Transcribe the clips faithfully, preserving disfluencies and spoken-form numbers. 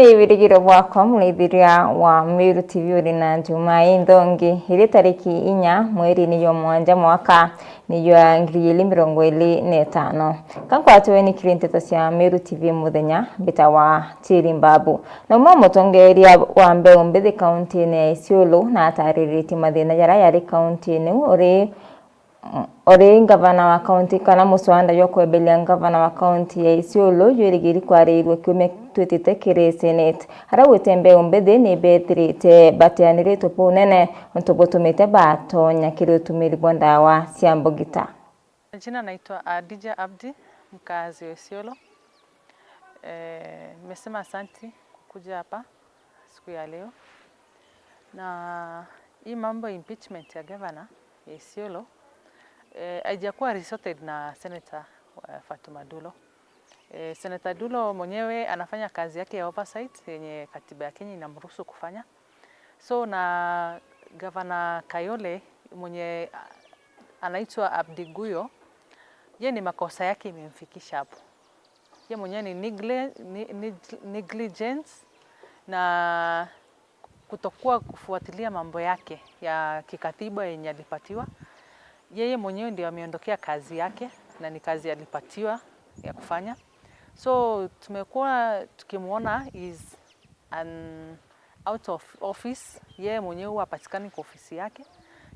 Ni wirigiro bwakwa, muraithiria wa Meru T V, uri na Jumaa inthongi, iri tariki inya mweri ni jwa mwanja mwaka ni jwa ngiri igiri mirongo iri na itano. Ka nkwatwe ni kiri nteto cia Meru T V muthenya, mbitawa Chiri Mbabu. Na umwe mutongeria wa mbeu mbithi kaunti-ini ya Isiolo na atariritie mathina jaria jari kaunti-ini uri uri ngavana wa kaunti kana muswanda jwa kweberia ngavana wa kaunti ya Isiolo jwirigiri kwariirua kiumia twitite kiri Senate, aria gwite mbeu mbithi ni bethirite bateaniritwe bunene untu butumite batonya kiri utumiri bwa ndawa cia mbugita. Jina naitwa Adija Abdi, mkazi wa Isiolo. Eh, nimesema asanti kukuja hapa siku ya leo. Na hii mambo ya impeachment ya gavana ya Isiolo, eh, haijakuwa resorted na Senator, eh, Fatuma Dulo. Eh, Senator Dulo mwenyewe anafanya kazi yake ya oversight yenye katiba ya Kenya inamruhusu kufanya. So, na Gavana Kayole mwenye, ah, anaitwa Abdi Guyo, ye ni makosa yake imemfikisha hapo. Ye mwenyewe ni negle-, ni-, ni-, negligence na kutokuwa kufuatilia mambo yake ya kikatiba yenye alipatiwa. Yeye mwenyewe ndio ameondokea kazi yake na ni kazi alipatiwa ya kufanya. So, tumekuwa tukimuona is an out of office. Yeye mwenyewe huwa hapatikani kwa ofisi yake,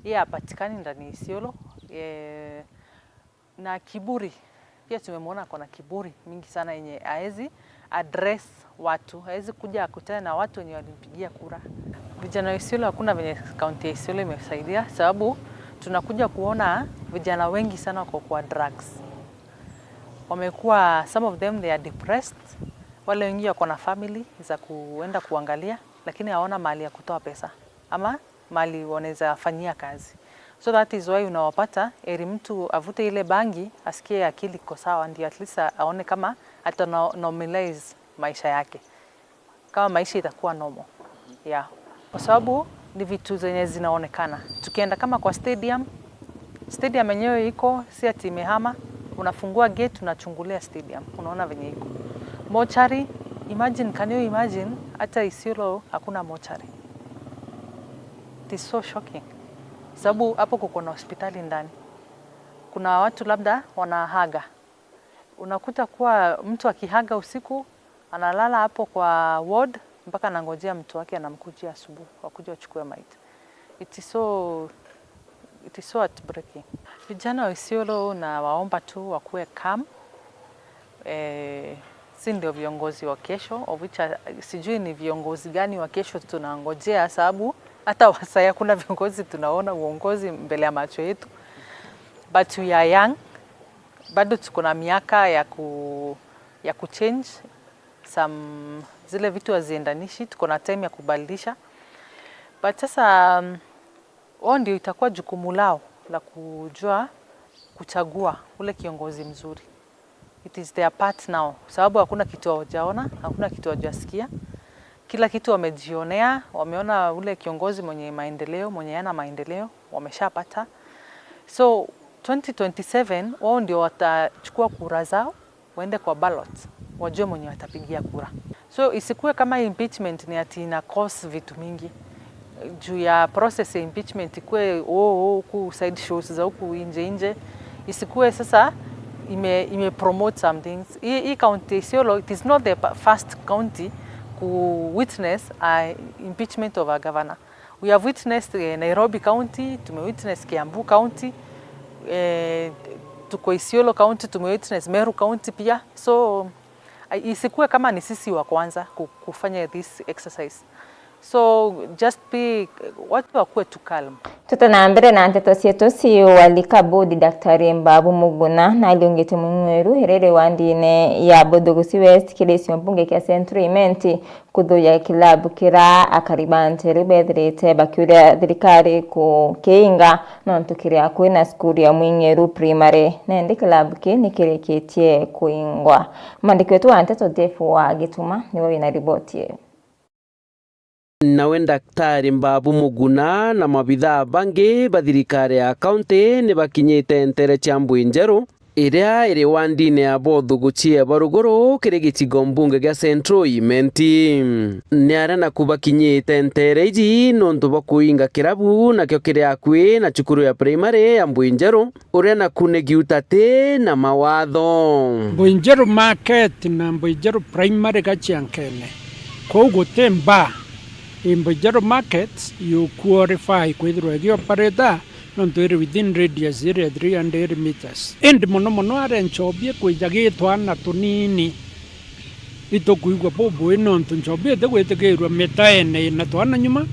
yeye hapatikani ndani ya Isiolo. Eh, na kiburi pia, tumemwona ako na kiburi mingi sana yenye haezi address watu, haezi kuja akutane na watu wenye walimpigia kura. Vijana wa Isiolo, hakuna venye kaunti ya Isiolo imesaidia, sababu tunakuja kuona vijana wengi sana wako kwa drugs. Wamekuwa, some of them they are depressed. Wale wengi wako na family za kuenda kuangalia, lakini hawana mahali ya kutoa pesa ama mahali wanaweza fanyia kazi. So that is why unawapata, eri mtu avute ile bangi, asikie akili iko sawa, ndio at least a-, aone kama ata no-, normalize maisha yake, kama maisha itakuwa normal. Yeah. Kwa sababu ni vitu zenye zinaonekana. Tukienda kama kwa stadium, stadium yenyewe iko, si ati imehama, unafungua gate, unachungulia stadium, unaona venye iko. Mortuary, imagine, can you imagine, hata Isiolo hakuna mortuary. It is so shocking. Sababu hapo kuko na hospitali ndani. Kuna watu labda wanahaga. Unakuta kuwa mtu akihaga usiku, analala hapo kwa ward mpaka anangojea mtu wake anamkujia asubuhi, wakuja wachukue maiti. It is so, it is so heartbreaking. Vijana wa Isiolo, na waomba tu wakuwe calm. Eh, si ndio viongozi wa kesho, of which I, sijui ni viongozi gani wa kesho tunangojea, sababu hata wasaya kuna viongozi tunaona uongozi mbele ya macho yetu. But we are young, bado tuko na miaka ya ku-, ya kuchange some, zile vitu haziendanishi, tuko na time ya kubadilisha. But sasa, um, wao ndio itakuwa jukumu lao la kujua kuchagua ule kiongozi mzuri. It is their part now, sababu hakuna kitu hawajaona, hakuna kitu hawajasikia. Kila kitu wamejionea, wameona ule kiongozi mwenye maendeleo, mwenye hana maendeleo, wameshapata. So, twenty twenty-seven, wao ndio watachukua kura zao, waende kwa ballot, wajue mwenye watapigia kura. So, isikue kama impeachment ni ati ina cause vitu mingi. Juu ya process ya impeachment ikue, oh, oh, huku side shows za huku nje nje. Isikue sasa ime, ime promote some things. Hii, hii county Isiolo, it is not the pa-, first county ku witness a impeachment of a governor. We have witnessed, eh, Nairobi County, tumewitness Kiambu County, eh, tuko Isiolo County, tumewitness Meru County pia. So, ai-, isikue kama ni sisi wa kwanza ku-, kufanya this exercise. So, just be, watu wakuwe tu calm. Tuta na mbere na nteto cietu, C E O wa Liquor Board, Daktari Mbabu Muguna, nariungite Mwing'weru, iriri wandine ya Buthugusi West, kiri gicigo mbunge kia Central Imenti, kuthuja kilabu kira akari ba nteru bethirite bakiuria thirikari kukiinga, nontu kiria kwina cukuru ya Mwing'eru Primary, na indi kilabu kii nikirikitie kuingwa. Mwandiki wetu wa nteto Jeff wa Gituma niwe wina riboti ii. Nawe Daktari Mbabu Muguna na mabithaa bangi ba thirikari ya kaunti ni bakinyite ntere cia Mbuinjeru iria iri wandine ya Bothuguchi ya Baruguru kiri gicigo mbunge gia Central Imenti. Ni aria naku bakinyite nteere iji nontu bwa kuinga kirabu nakio kiri akui na cukuru ya primary ya Mbuinjeru, uria naku ni giutati na mawatho. Mbuinjeru Market na Mbuinjeru Primary gaciankene. Kuu guti mbaa. Imbuinjeru Market you qualify kwithirwa igioperate nontu iri within radius iria three hundred meters. Indi mono mono aria nchobi ikwija gi twana tunini, itukwigua bubui nontu nchobi itigwitikirua mitaene ina twana nyuma,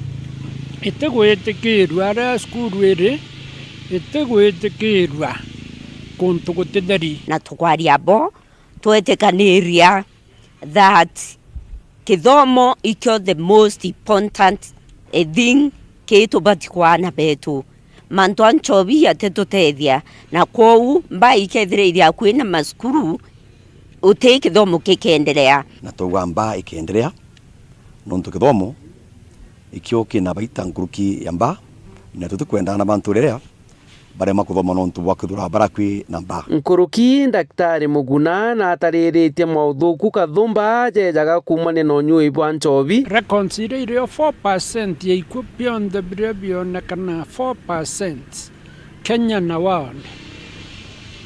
itigwitikirua aria cukuru iri, itigwitikirua kuntu gutitheri. Na tukwaria bo, twetikaniria that kithomo ikio the most important, eh, thing ki tubati kwa aana betu. Mantu a nchobi jatitutethia, na kwou mbaa ikethira iri akui na macukuru, uti kithomo gikeendelea. Na twauga mbaa ikeendelea, nontu kithomo ikio kina baita nkuruki ya mbaa, na tutikwenda aana ba nturerea barema kuthoma nontu bwa kwithirwa barakui na mbaa. Nkuruki, Daktari Muguna natariritie mauthuku kathumba jejaga kuumania na unyui bwa nchobi. Records iria irio four percent ya ikuu bionthe biria bionekana four percent Kenya na world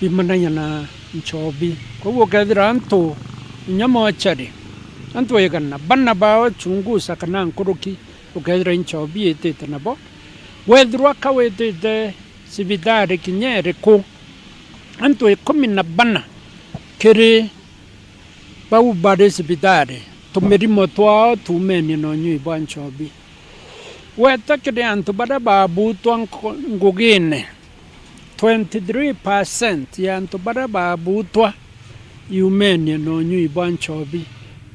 bimananya na nchobi. Koguo ukethira antu inya mochari, antu igana bana bao chunguza kana nkuruki, ukethira i nchobi itite nabo. Wethirwa ka witite cibitari kinya iriku, antu ikumi na bana kiri bau bari cibitari, tumirimo twao tuumenie na unyui bwa nchobi. Weta kiri antu baria baabutwa nko-, ngugine, twenty three percent ya antu baria baabutwa iumenie na unyui bwa nchobi.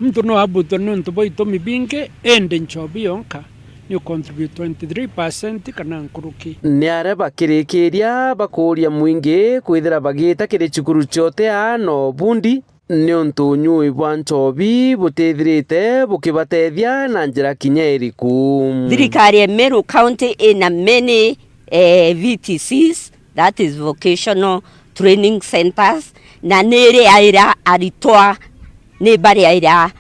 Muntu no abutwe niuntu bwa itumi bingi, indi nchobi yonka ni ucontribute twenty three percent kana nkuruki. Ni aria bakirikiria bakuuria mwingi kwithira bagiita kiri cukuru cia utea na ubundi, niuntu unyui bwa nchobi butithirite bukibatethia na njira kinya iriku. Thirikari ya Meru County ina many, eh, V T Cs, that is vocational training centers, na ni iriaira aritwa, ni bariaira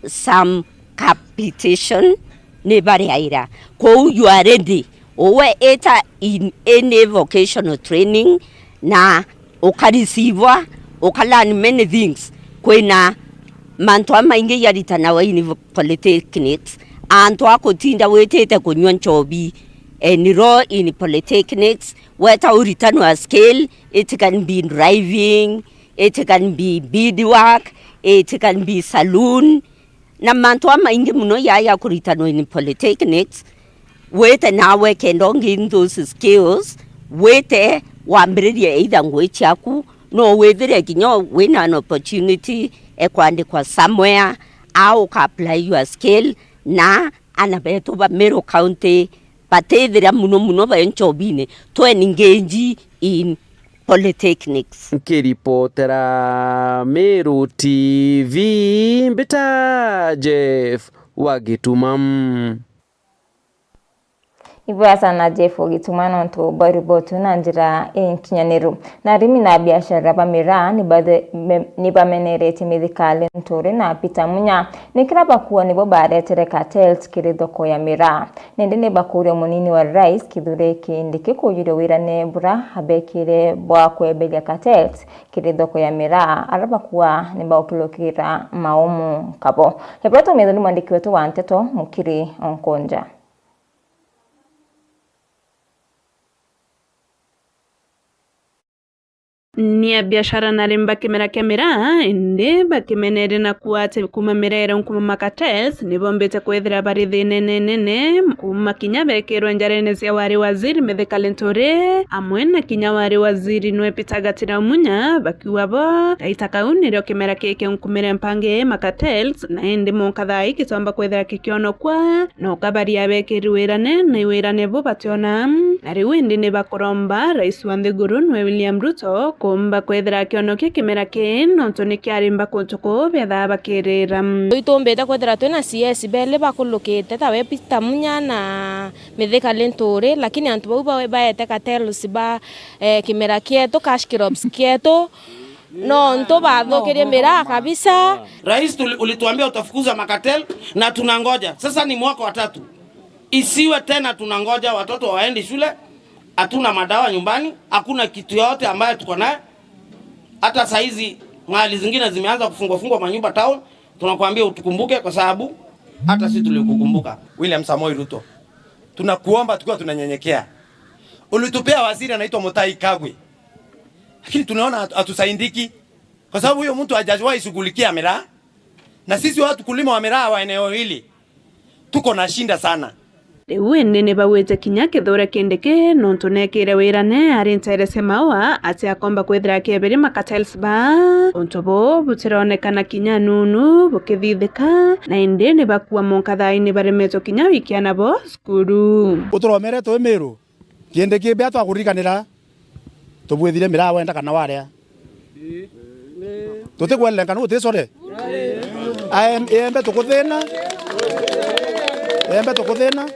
some capitation, ni bariaira. Kwou you are ready. Uwe ita in any vocational training na ukareceive-wa, ukalearn many things. Kwina mantu jamaingi jaritanagwa in polytechnics. Antu a gutinda witite kunyua nchobi, enroll in polytechnics, weta uritanwa skill, it can be driving, it can be beadwork, it can be saloon, na mantu jamaingi mono ja, ja kuritanwa in polytechnics. Wite nawe kenda u gain those skills, wite wambiririe either ngugi ciaku, no withire kinya wina an opportunity e kwandikwa somewhere, au uka apply your skill, na aana betu ba Meru County batithira mono mono be nchobine, twe engage in polytechnics. Nkiripotera Meru T V, mbita Jeff wa Gituma. Ibwega sana Jeff Gituma nontu bwa riboti na njira inkinyaniru. Na arimi na biashara ba miraa ni bathe-, me-, ni bameneretie mithikali Nturi na Peter Munya nikira bakuwa nibo baretere cartels kiri thoko ya miraa. Nindi ni bakuria munini wa rais Kithure Kindiki kujuria wirane bura abekire bwa kweberia cartels kiri thoko ya miraa, aria bakuwa ni baukilukira maumu nkabo. Riboti ya mwandiki wetu wa nteto Mukiri Onkonja. Ni a biashara na arimi ba kimera kia miraa, indi bakimeneria na kuuga ati kuuma miraa iria nkuuma ma cartels, ni bombite kwithira bari thiinene nene, kuuma kinya bekirwe njarene cia wari waziri Mithika Linturi, amwe na kinya wari waziri nwe Peter Gatira Munya, bakiuga bo, gaita kau nirio kimera kii kiunkumire mpangi ma cartels, na indi mwanka thaa ii gitoomba kwithira gikionokua, na ukabaria bekiri wirane, na iwirane bu bationa. Na riu indi ni bakuromba rais wa nthiguru nwe William Ruto kuumba kwithira akionokia kimera kii, nontu ni kiarimba kuntu kuu bethaa bakirira. Itumbite kwithira twina C S beli bakulukite, tawe Peter Munya na Mithika Linturi, lakini antu bau ba-, baete cartels ba, eh, kimera kietu, cash crops kietu, No ntu bathukirie miraa kabisa. Rais, tuli-, ulituambia utafukuza makatel na tunangoja. Sasa ni mwaka wa tatu. Isiwe tena tunangoja watoto waendi shule, hatuna madawa nyumbani, hakuna kitu yote ambayo tuko nayo. Hata saizi mahali zingine zimeanza kufungwa fungwa manyumba town, tunakuambia utukumbuke kwa sababu hata sisi tulikukumbuka. William Samoei Ruto, tunakuomba tukiwa tunanyenyekea. Ulitupea waziri anaitwa Mutahi Kagwe. Lakini tunaona hatu-, hatusaidiki. Kwa sababu huyo mtu hajawahi shughulikia miraa. Na sisi watu kulima wa miraa wa eneo hili, tuko na shida sana. Riu indi ni bauite kinya Kithure Kindiki, nontu neekire wira ne ari nteere cia maua ati akomba kwithira akieberi makatels ba. Untu buu butironekana kinya nunu bukithithika, na indi ni bakua munka thaini baremetwe kinya wikia nabo cukuru. Uturomere twi Miru, Kindiki bia twakurikanira. Tubwithire miraa wenda kana waria. Tutikwererenka nu uticore. Aem-, iembe tukuthina. Iembe tukuthina.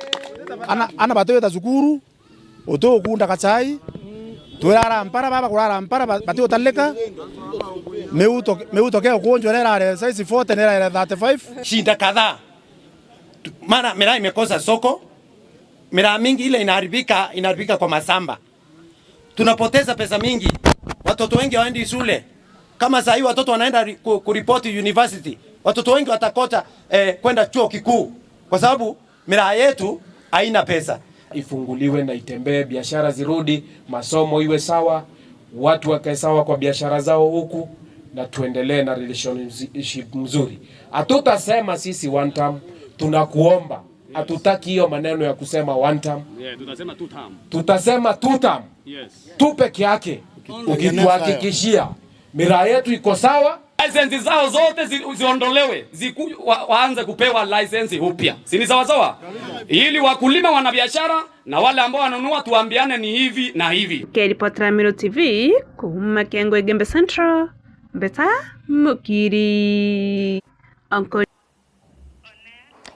Ana, ana batiwita cukuru. Utukunda kachai. Twirara mpara, baba kurara mpara, ba-, batiutalika. Miuto, miuto ke ukunjwa irare size forty na irare thirty-five. Shinda kadhaa. Tu-, maana miraa imekosa soko. Miraa mingi ile inaharibika, inaharibika kwa masamba. Tunapoteza pesa mingi. Watoto wengi hawaendi shule. Kama saa hii watoto wanaenda ri-, ku-, kuripoti university, watoto wengi watakosa, eh, kwenda chuo kikuu kwa sababu miraa yetu haina pesa. Ifunguliwe na itembee, biashara zirudi, masomo iwe sawa, watu wakae sawa kwa biashara zao huku, na tuendelee na relationship mzuri. Hatutasema sisi one term, tunakuomba. Hatutaki hiyo maneno ya kusema one term. Yeah, tutasema two term. Tutasema two term. Yes. Tu peke yake. Ukituhakikishia miraa yetu iko sawa. License zao zote zi-, ziondolewe, ziku-, wa-, waanze kupewa license upya. Si ni sawa sawa? Ili wakulima, wanabiashara na wale ambao wanunua tuambiane ni hivi na hivi. Kiripotera Meru T V, kuuma Kiengwa Igembe Central, Mbeta Mukiri. Onko-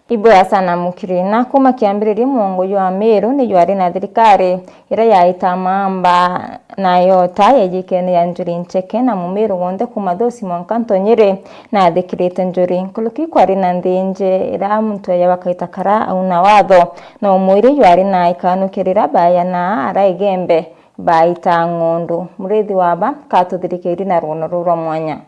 Ibwega sana Mukiri. Na kuuma kiambiriria, mwongo jwa Meru ni jwari na thirikari iria yaita maamba na yota yejikene ya njuri ncheke na Mumiru wonthe kuuma Thusi mwanka Ntonyiri na athikirite njuri. Nkuruki kwari na nthi inji iria muntu eeja bakaita kara auna watho, na umwiri jwari na ikanukia riria baeja na ara Igembe baita ng'ondu. Murithi wa ba katuthirikiri na ruuno ruu rwa mwanya.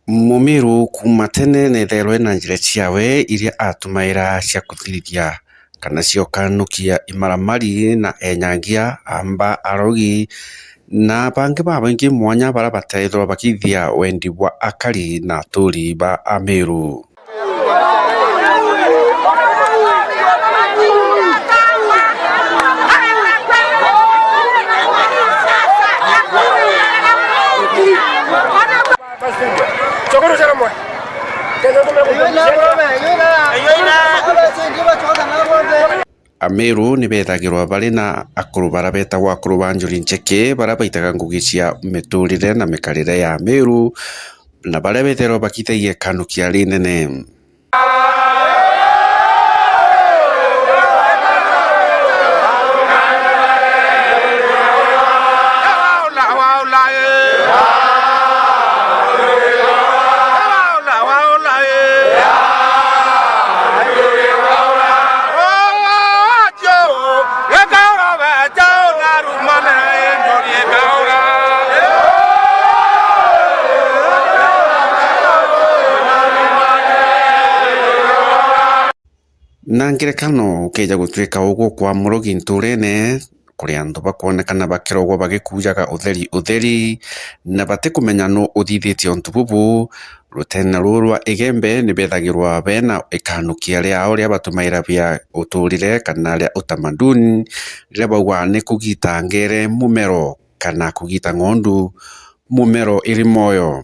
Mumiru kuuma tene neethairwe na njira ciawe iria atumaira cia kuthirithia kana cia ukanukia imaramari na enyangia, amba, arogi na bangi babaingi mwanya baria bateethirwa bakithia wendi bwa akari na aturi ba Amiru. Amiru ni bethagirwa bari na akuru baria betagwa akuru ba njuri ncheke, baria baitaga ngugi cia miturire na mikarire ya Amiru, na baria bethairwa bakithagia ikanukia rinene. Na ngerekano, ukeeja gutwika ugwo kwa murogi ntuurene, kuri antu bakwonekana bakirogwa bagikujaga utheri utheri, na batikumenya nu uthithitie untu bubu, ruteere ruu rwa Igembe ni bethagirwa bena ikanukia riao ria batumaira bia uturire kana ria utamaduni, riria bauga ni kugita ngeere mumero kana kugita ng'ondu mumero iri mwoyo.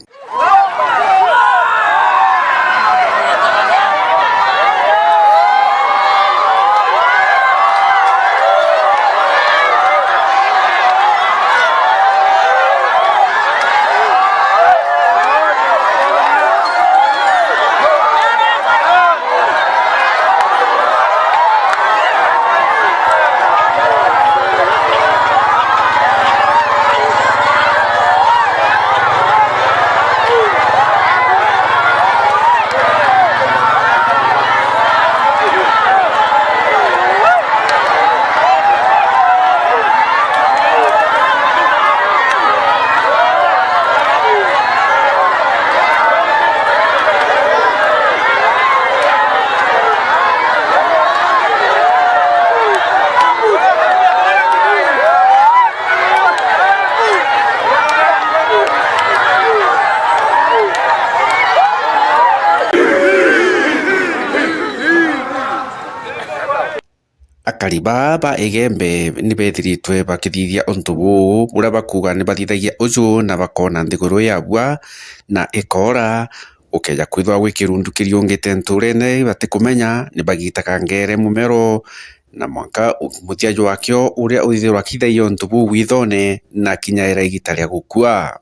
Akari baa ba Igembe ni beethiritwe bakithithia untu buu, buria bakuuga ni bathithagia uju na bakoona nthiguru yabua na ikoora. Gukeeja kwithirwa gwi kirundu kiriungite ntuurene batikumenya, ni bagitaga ngeere mumero, na mwanka u-, muthia jwakio uria uthithirwa akithagia untu buu withoone na kinyaira igiita ria gukua.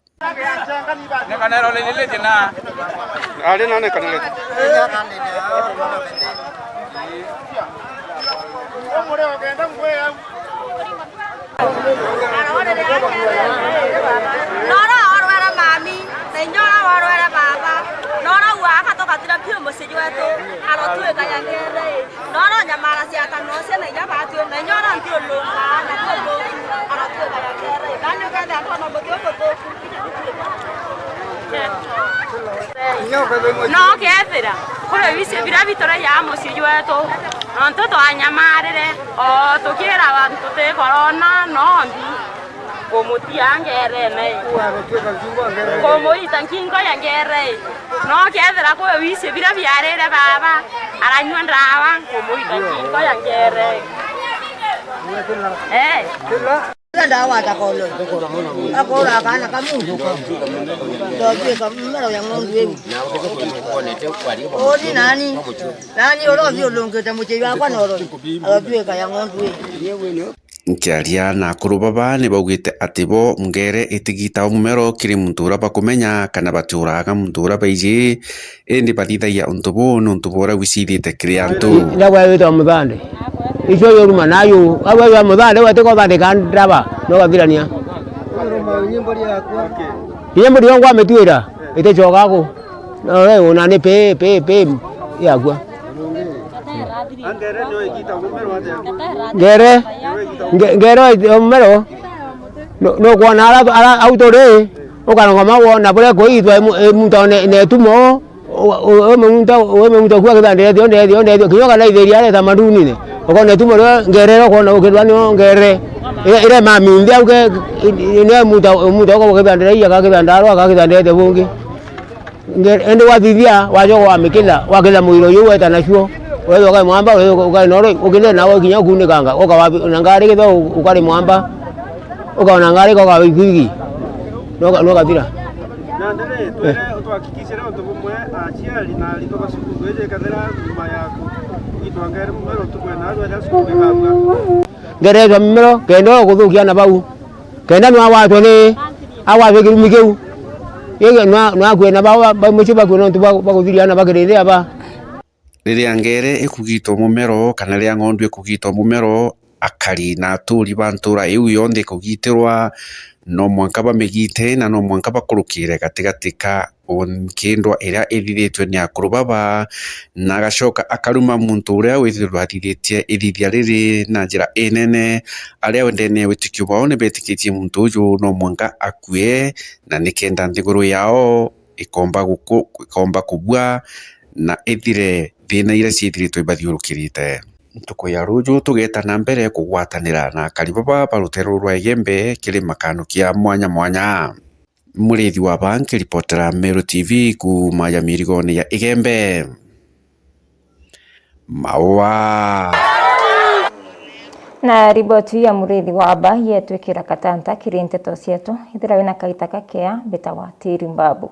Ari na nekanelete. Nora orwere mami, na inya ora orwere baba. Nora ua akatoka tira piu mucii jwetu, arotwika ya ngeere. Nora nyamara cia kanwa cia na inya batwi, na inya ora ntiulunga, na ntiulunga, arotwika ya ngeere. Kandi ukethira twona muthia umuthuku. No kethira kuri bisi bira bituragia mucii jwetu, nontu twanyamarire, o tukira bantu ti korona, no mbi kumutia ngerene, kumuita nkingo ya ngere. No kethira kuri bisi bira biarire baba, aranyua ndawa, kumuita nkingo ya ngere. Eh. Ndawa atakono. Akora akana kamu. Ndotuika mumero ya ng'ondu iu. Uri nani? Nani urothi ulungite mucii wakwa na urothi? Arotuika ya ng'ondu iu. Nkiaria na akuru baba ni baugite ati bo ngeere itigitawa mumero kiri muntu uria bakumenya kana batiuraga muntu uria baiji, indi bathithagia untu buu niuntu bwa uria gwicithite kiri antu. Ndagwa witwa Muthande. Icio yuruma nayo, agwa ya Muthande, we tiko thandika ndaba, no gathirania. Inya mburi yongwa mitwira, iticoka ku. No, we, una ni pe, pe, pe, yakua. Ngere, nge-, ngere o mumero, no, no kwona ara, ara, au turi, ukarangoma wona buria kuitwa imu-, imunto ne, ne tumo, Umemunta, umemunta kuwa kithandire thio, nde thio, nde thio, kinya kana ithiria areta madunine. Ukona tu murio ngerere, ukona ukirwa nio ngerere. Ire, ire mami nthi au ke, ine munta, munta uko kithandire iya, ka kithandaro, ka kithandire te bungi. Nge-, ende wathithia, wacoka wamikitha, wakitha muiro yu weta nacio. Wetha ukai mwamba, wetha ukai noro, ukithe nawe kinya ukunikanga, ukawabi, na ngari kitho ukari mwamba. Ukaona ngari, ukawa ikwigi. Noka, nokathira. Na ndere, twere, utwakikishire untu bumwe, aciari na aritwa ba cukuru iji, ikathira nyuma yaku, itwa ngere mumero ntuku ena, rwere cukuru ikabua. Ngeretwa mumero, kenda ukuthukia na bau. Kenda nwagwatwa ni, agwatwa kirumi kiu. Ige nwa, nwakue na bau, ba, ba, mucii bakue nontu bwa, bwa kuthiria na bakirinde aba. Riria ngere ikugitwa mumero, kana riria ng'ondu ikugitwa mumero, akari na aturi ba ntura iu yonthe ikugitirwa, no mwanka bamigite na no mwanka bakurukire gatigati ka nkindwa iria ithithitue ni akuru baba, na agacoka akaruma muntu uria withirwe athithitie ithithia riri na njira inene. Aria ndene ya witikio bwao ni betikitie muntu uju no mwanka akue, na nikenda nthiguru yao ikomba guku-, ikomba kubua na ithire thina iria ciithiritwe ibathiurukirite. Ntuku ya ruju tugeeta na mbere kugwatanira na akari baba ba ruteere rwa Igembe kiri makanukia mwanya mwanya. Murithi wa ba nkiripotera Meru T V kuuma ya mirigone ya Igembe. Maua. Na riboti ya Murithi wa ba yetwikira katanta kiri nteto cietu, ithira wina kaita kakea, mbitawa Tiri Mbabu.